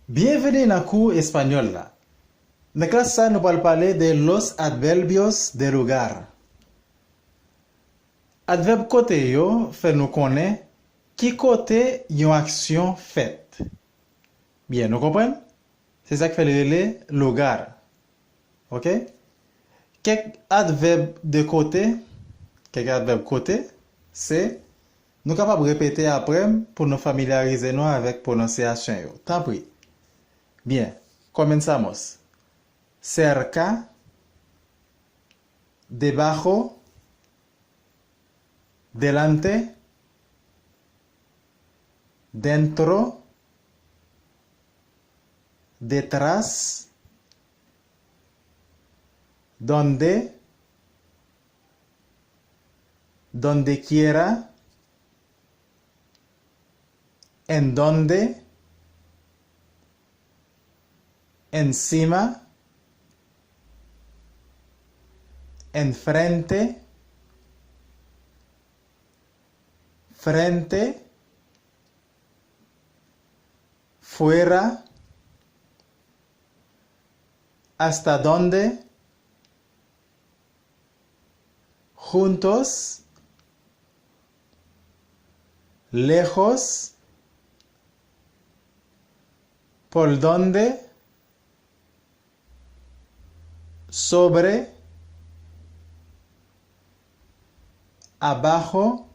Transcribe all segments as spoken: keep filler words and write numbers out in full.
Byenveni nan kou espanyòl la. Nan klas sa, nou pral pale de los adverbios de lugar. Advèb kote yo fè nou konnen ki kote yon aksyon fèt. Byen, nou konprann? Se sa k fè l rele lugar. Oke? Kèk advèb de kote, kèk advèb kote, se, nou kapab repete apre m pou nou familyarize nou avèk pwononsyasyon yo. Tanpri. Byen, comenzamos. Cerca, debajo, delante, dentro, detrás, donde, dondequiera, en donde, encima, enfrente, frente, fuera, hasta dónde, juntos, lejos, por dónde, sobre, abajo,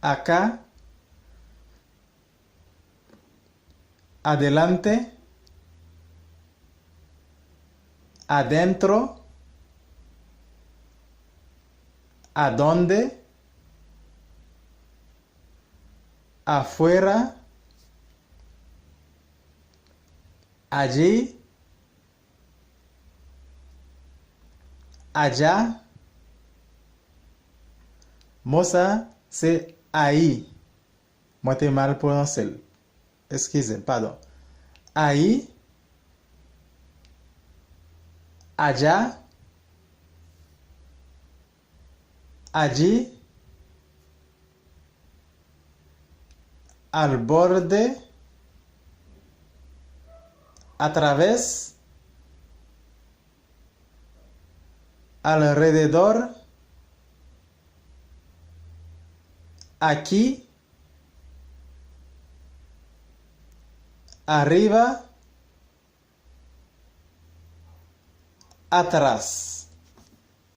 acá, adelante, adentro, adónde, afuera, allí, allá. Mo sa se ahí. Mwen te mal pwononse l. Eskize m, padon. Ahí, allá, allí, al borde, a través, alrededor, aquí, arriba, atrás.